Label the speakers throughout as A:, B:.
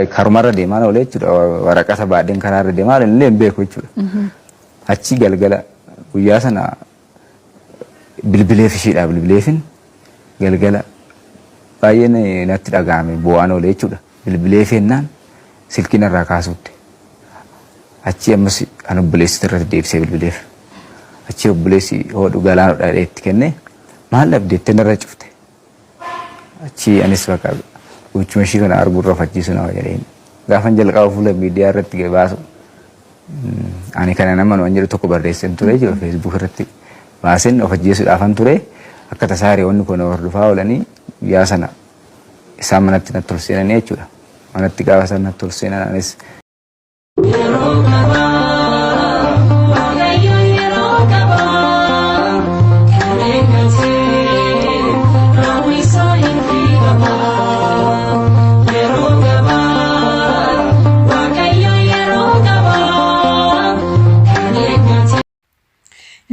A: Karumarra deemaa oolee jechuudha. Waraqata baadheen karaarra deemaa oolee illee hin beeku jechuudha. Achi galgala guyyaa sana bilbileef ishiidhaa bilbileefin galgala baay'ee natti dhaga'ame boo'aan oolee jechuudha. Bilbileef jennaan silkii narraa kaasuutti. Achi ammas kan obboleessi irratti deebisee bilbileef. Achi obboleessi hodhu galaanodha jedhee itti kennee maal dhabde jettee narra cufte. Achii anis bakka gochuma ishii kana arguu irra of ajjeesuu nama jedheen. Gaafan jalqaba fuula miidiyaa irratti baasu ani kana nama waan jedhu tokko barreesseen ture jiru Facebook irratti baaseen of ajjeesuudhaafan ture akka tasaa hiriyoonni koo na hordofaa oolanii guyyaa sana isaan manatti natti ol seenanii jechuudha. Manatti gaafa isaan natti ol seenan anis
B: Yeroo qaba, Waaqayyo yeroo qaba, kan eeggate raawwii isaa hin qaba. Yeroo qaba, Waaqayyo yeroo qaba, kan eeggate.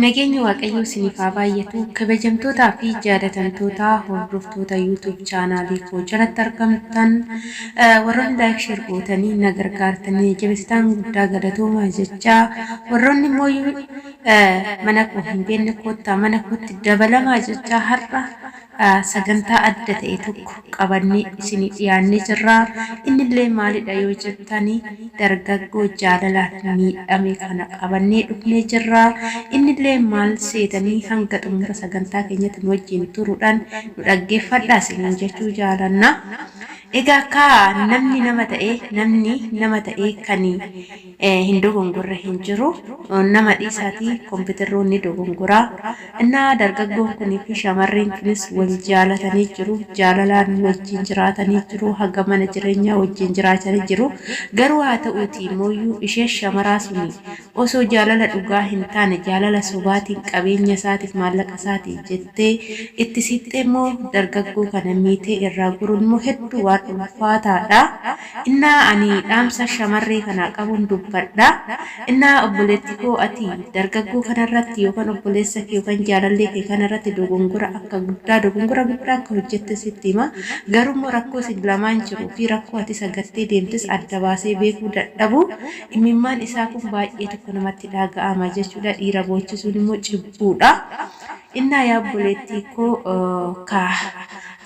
C: Nageenyi Waaqayyoo isiniif haa baay'atu. Kabajamtootaa fi jaalatamtoota hordoftoota YouTube chaanaalii koo jalatti argamtan warroonni like share gootanii na gargaartanii jabeessitaan guddaa galatoomaa jechaa warroonni immoo mana koo hin beekne koottaa mana kootti dabalamaa jechaa har'a sagantaa adda ta'e tokko qabannee isinii dhiyaannee jirra. Innillee maalidha yoo jettani dargaggoo jaalalaan miidhame kana qabannee dhufnee jirra. Innillee maal seetanii hanga xumura sagantaa keenyatti nu wajjin turuudhaan nu dhaggeeffadhaa isiniin jechuu jaalanna. Egaa kaa namni nama ta'e namni nama ta'e kan hin dogongorre hin jiru. Nama dhiisaatii kompiitarroon ni dogongora. Innaa dargaggoon kunii fi shamarreen kunis wal jaalatanii jiru. Jaalalaan wajjin jiraatanii jiru. Haga mana jireenyaa wajjin jiraatanii jiru. Garuu haa ta'uutii immooyyuu isheen shamaraa suni osoo jaalala dhugaa hin taane jaalala sobaatiin qabeenya isaatiif maallaqa isaatiif jettee itti siqxee immoo dargaggoo kana miitee irraa guruun immoo hedduu waan ulfaataadha. Innaa ani dhaamsa shamarree kanaa qabun dubbadha. Innaa obboleetti koo ati dargaggoo kanarratti yookaan obboleessa kee yookaan jaalallee kee kanarratti dogongora akka guddaa dogongora guddaa akka hojjette sitti hima. Garuu immoo rakkoo isin lamaan jiruu fi rakkoo ati isa gattee deemtes adda baasee beekuu dadhabu imimmaan isaa kun baay'ee tokko namatti dhaga'ama jechuudha. Dhiira boochisuun immoo cibbuudha. Innaa yaa obboleettii koo kaa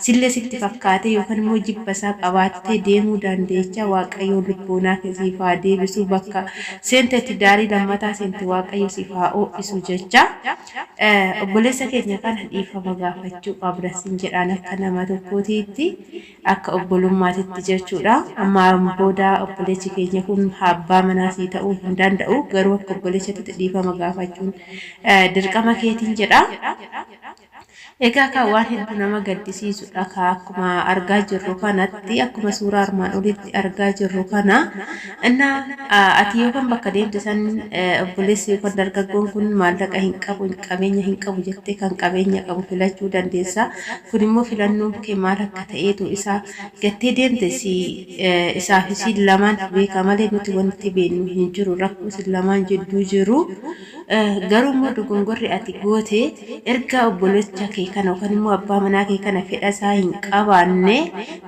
C: Sillee sitti fakkaatee yookaan immoo jibba isaa qabaattee deemuu dandeecha Waaqayyoo lubboonaa kee siif haa deebisu bakka seentetti daarii lammataa seente Waaqayyo siif haa oo'isu jecha obboleessa keenya kana dhiifama gaafachuu qabda sin jedhaan akka nama tokkootiitti akka obbolummaatitti jechuudha ammaan booda obboleessi keenya kun abbaa manaa sii ta'uu hin danda'u garuu akka obboleessatti dhiifama gaafachuun dirqama keetiin jedha. Egaa kaa waan hedduu nama gaddisiisudha kaa akkuma argaa jirru kanatti akkuma suuraa armaan olitti argaa jirru kana inna ati yookaan bakka deemte san obboleessi yookaan dargaggoon kun maallaqa hin qabu qabeenya hin qabu jettee kan qabeenya qabu filachuu dandeessa. Kun immoo filannoon kee maal akka ta'eetu isa gattee deemte si isaaf isiin lamaan beeka malee nuti wanti beeknu hin jiru rakkoo isin lamaan jidduu jiru. Garuu immoo dogongorri ati goote erga obbolecha kee kana yookaan immoo abbaa manaa kee kana fedha isaa hin qabaanne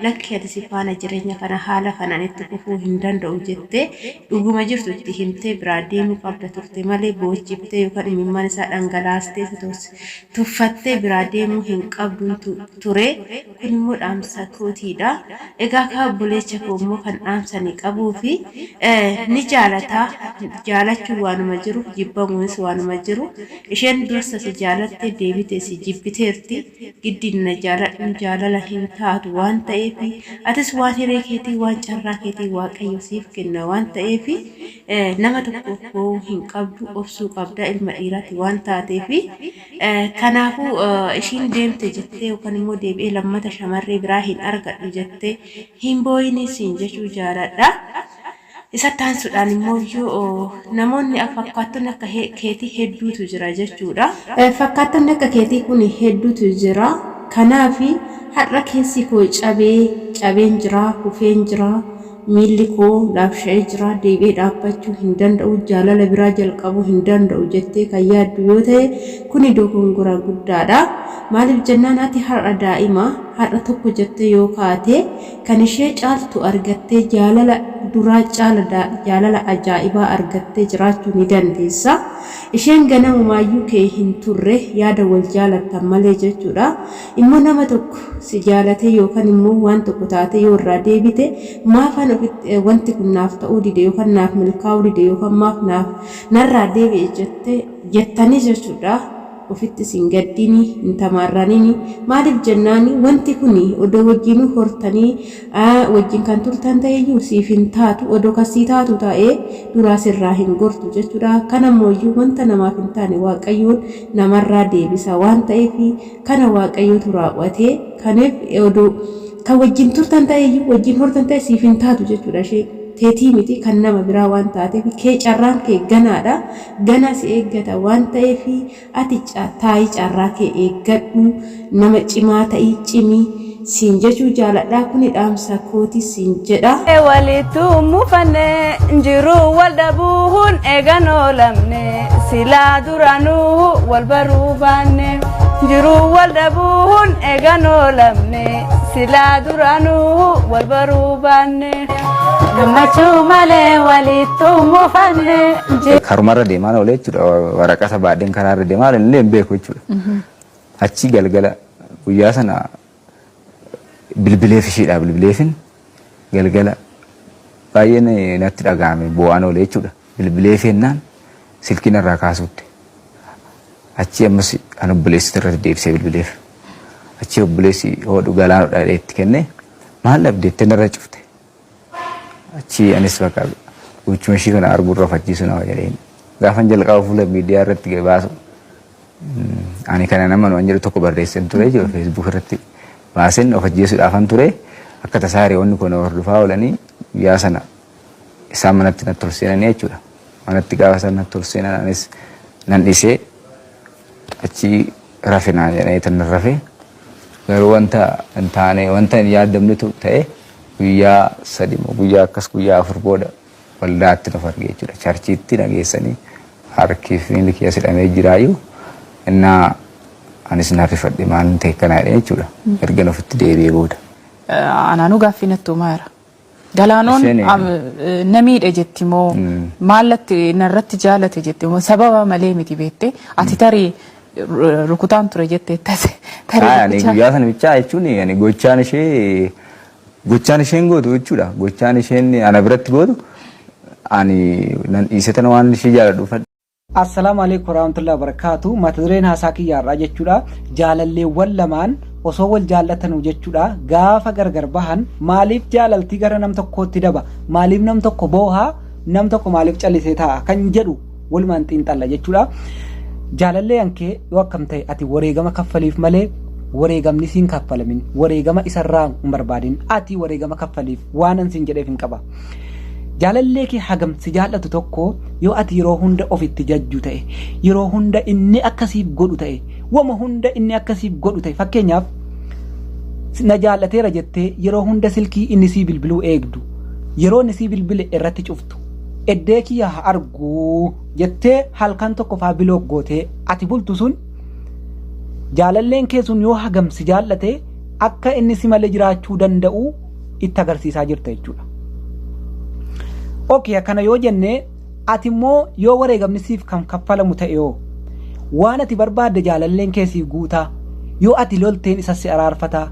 C: lakki ati si faana jireenya kana haala kanaan itti fufuu hin danda'u jettee dhuguma jirtu itti himtee biraa deemuu qabda turte malee boochiftee yookaan imimmaan isaa dhangalaastee isa tuffattee biraa deemuu hin qabduun ture. Kun immoo dhaamsa kootiidha. Egaa kaa obboleecha koo immoo kan dhaamsa ni qabuu fi ni jaalata. Jaalachuun waanuma jiru, jibbamuunis waanuma jiru. Isheen dursa si jaalatte deebite si jibbiteerti. Giddiin na jaaladhuun jaalala hin taatu waan ta'eef atis waan hiree keetii waan carraa keetii Waaqayyo siif kenna waan ta'eef nama tokkoof boo'uu hin qabdu obsuu qabda ilma dhiiraati waan taateef. Kanaafuu ishiin deemte jettee yookaan immoo deebi'ee lammata shamarree biraa hin argadhu jettee hin boo'inii siin jechuu jaaladha. Isatti aansuudhaan immoo iyyuu namoonni fakkaattonni akka keetii hedduutu jira jechuudha. Fakkaattonni akka keetii kun hedduutu jira. Kanaaf har'a keessi koo cabee cabeen jira, kufeen jira. Miilli koo laabsha'ee jira, deebi'ee dhaabbachuu hin danda'u, jaalala biraa jalqabuu hin danda'u jettee kan yaaddu yoo ta'e kuni dogongora guddaadha. Maaliif jennaan ati har'a daa'ima, har'a tokko jettee yoo kaate kan ishee caaltu argattee jaalala duraa caala jaalala ajaa'ibaa argattee jiraachuu ni dandeessa. Isheen ganamumaayyuu kee hin turre yaada wal jaalattan malee jechuudha. Immoo nama tokko si jaalatee yookaan immoo waan tokko taatee yoo irraa deebite maafan ofitti wanti kun naaf ta'uu dide yookaan naaf milkaa'uu dide yookaan maaf naaf narraa deebi'e jette jettanii jechuudha. Ofitti sin gaddini hin tamaarranini maaliif jennaani wanti kun odoo wajjinuu hortanii wajjin kan turtan ta'eyyuu siif hin taatu odoo kan sii taatu ta'ee duraa sirraa hin gortu jechuudha. Kana mooyyuu wanta namaaf hin taane Waaqayyoon namarraa deebisa waan ta'eef kana Waaqayyootu raawwate. Kanaaf odoo kan wajjin turtan ta'eyyuu wajjin hortan ta'e siif hin taatu jechuudha. Ishee teetii miti kan nama biraa waan taateef kee carraan kee ganaadha. Ganaa si eeggata waan ta'eef ati taa'ii carraa kee eeggadhu nama cimaa ta'i cimi siin jechuu jaaladha. Kuni dhaamsa kooti siin jedha.
D: Walittu mufanne jiruu wal dhabuun eegan oolamne silaa duraanuu wal baruu baanne jiruu wal dhabuun eegan oolamne silaa duraanuu wal baruu baanne.
B: Gammachuu malee walittu mufanne.
A: Karumarra deemaa oolee jechuudha. Waraqata baadheen karaarra deemaa oolee illee hin beeku jechuudha. Achi galgala guyyaa sana bilbileef isheedhaa bilbileefin galgala baay'ee natti dhaga'ame boo'aan oolee jechuudha. Bilbileef jennaan silkiin irraa kaasuutti. Achi ammas kan obboleessi irratti deebisee bilbileef. Achi obboleessi hodhu galaanodha jedhee itti kenne maal dhabde jettee narra cufte. Achi anis bakka gochuma ishii kana arguu irra of ajjeesuu nama jedheen. Gaafan jalqaba fuula miidiyaa irratti baasu ani kana nama waan jedhu tokko barreesseen ture jiru Facebook irratti baaseen of ajjeesuudhaafan ture akka tasaa hiriyoonni kun hordofaa oolanii guyyaa sana isaan manatti natti ol seenanii jechuudha. Manatti gaafa isaan natti ol seenan anis nan dhisee achi rafe naan jedhanii tan rafe garuu wanta hin taane wanta hin yaadamnetu ta'e guyyaa 3 moo guyyaa akkas guyyaa 4 booda waldaatti of arge jechuudha. Charchiitti na geessanii harki fi miilli kiyya hidhamee jiraayyuu innaa anis na rifadhe maal ta'e kana jedhee jechuudha. Ergan ofitti deebi'ee booda.
E: Anaanuu gaaffii natti uumaa jira. Galaanoon na miidhe jetti moo maallatti narratti jaalate jetti moo sababa malee miti beekte ati tarii rukutaan ture jette tarii
A: Ani guyyaa sana bichaa jechuun ani gochaan ishee gochaan isheen gootu jechuudha. Gochaan isheen ana biratti gootu ani nan dhiise tana waan ishee jaaladhuuf.
F: Assalaamu alaikum warahmatullahi wabarakatuh. Mata dureen haasaa kiyya har'aa jechuudha. Jaalalleewwan lamaan osoo wal jaallatanuu jechuudha. Gaafa gargar bahan maaliif jaalaltii gara nam tokkootti daba? Maaliif nam tokko booha? Nam tokko maaliif callisee taa'a? Kan jedhu walumaan xiinxalla jechuudha. Jaalallee kee yoo akkam ta'e ati wareegama kaffaliif malee wareegamni siin kaffalamin wareegama isarraa hin barbaadin ati wareegama kaffaliif waan an siin jedheef hin qaba. Jaalallee kee hagam si jaallatu tokko yoo ati yeroo hunda ofitti jajju ta'e yeroo hunda inni akkasiif godhu ta'e wama hunda inni akkasiif godhu ta'e fakkeenyaaf na jaallateera jettee yeroo hunda silkii inni sii bilbiluu eegdu yeroo inni sii bilbile irratti cuftu eddee kiyya haa argu jettee halkan tokko faa bilook gootee ati bultu sun jaalalleen kee sun yoo hagam si jaallate akka inni si malee jiraachuu danda'u itti agarsiisaa jirta jechuudha. Okay, akkana yoo jenne ati immoo yoo wareegamni siif kan kaffalamu ta'e yoo waan ati barbaadde jaalalleen kee siif guutaa yoo ati lolteen isa si araarfataa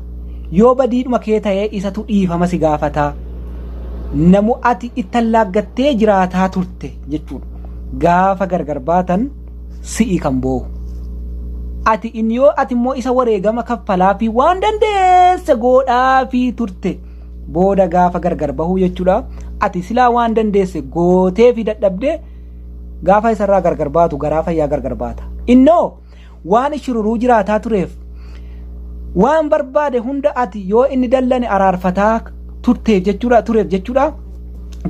F: yoo badiidhuma kee ta'ee isatu dhiifama si gaafataa namu ati itti allaaggattee jiraataa turte jechuudha. Gaafa gargar baatan si'i kan boohu. Ati inni yoo ati immoo isa wareegama kaffalaa fi waan dandeesse godhaafii turte booda gaafa gargar bahuu jechuudha. Ati silaa waan dandeesse gootee fi dadhabde gaafa isarraa gargar baatu garaa fayyaa gargar baata. Innoo waan shururuu jiraataa tureef waan barbaade hunda ati yoo inni dallane araarfataa turteef jechuudha tureef jechuudha.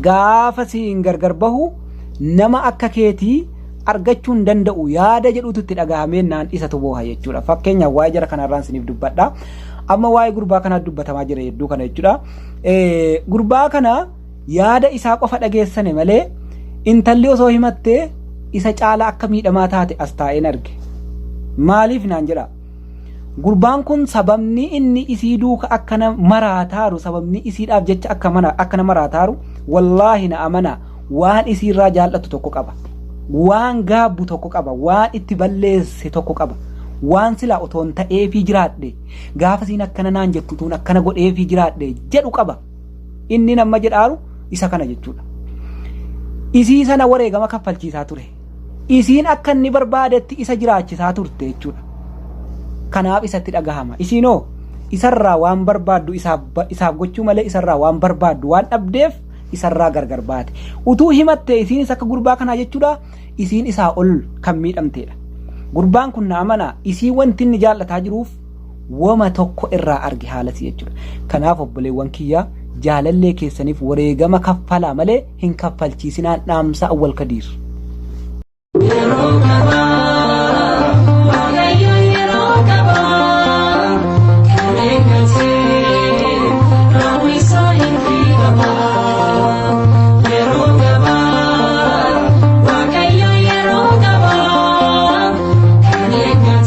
F: Gaafa siin gargar bahu nama akka keetii argachuu hin danda'u yaada jedhutu itti dhagahamee naan isatu booha jechuudha. Fakkeenyaaf waa'ee jara kanarraan isiniif dubbadha. Amma waa'ee gurbaa kanaa dubbatamaa jira hedduu kana jechuudha. Gurbaa kana Yaada isaa qofa dhageessane malee intalli osoo himattee isa caalaa akka miidhamaa taate as taa'een arge. Maaliif naan jedhaa? Gurbaan kun sababni inni isii duuka akkana maraataaru sababni isiidhaaf jecha akka mana akkana maraataaru wallaahi na amanaa waan isiirraa jaal'atu tokko qaba. Waan gaabbu tokko qaba. Waan itti balleesse tokko qaba. Waan silaa otoon ta'eefii jiraadhe gaafa isiin akkana naan jettu utuun akkana godheefii jiraadhe jedhu qaba. Inni nama jedhaaru isa kana jechuudha. Isii sana wareegama kaffalchiisaa ture. Isiin akka inni barbaadetti isa jiraachisaa turte jechuudha. Kanaaf isatti dhagahama. Isiinoo isarraa waan barbaaddu isaaf isaaf gochuu malee isarraa waan barbaaddu waan dhabdeef isarraa gargar baate. Utuu himattee isiinis akka gurbaa kanaa jechuudha isiin isaa ol kan miidhamteedha. Gurbaan kun na amanaa isii wanti inni jaallataa jiruuf woma tokko irraa arge haalasii jechuudha. Kanaaf obboleewwan kiyyaa jaalallee keessaniif wareegama kaffalaa malee hin kaffalchiisinaan dhaamsa Awwal Kadiir.